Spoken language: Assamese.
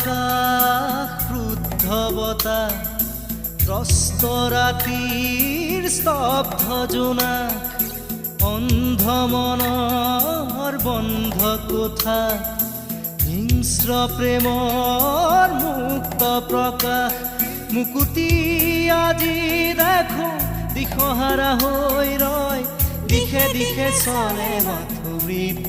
আকাশ, ক্ৰুদ্ধ বতাহ, ত্ৰস্ত ৰাতিৰ স্তব্ধ জোনাক, অন্ধ মনৰ বন্ধ কোঠা, হিংস্ৰ প্ৰেমৰ মুক্ত প্ৰকাশ। মুকুতি আজি দেখো দিশহাৰা হৈ ৰয়, দিশে দিশে চলে মাথো মৃত্যু।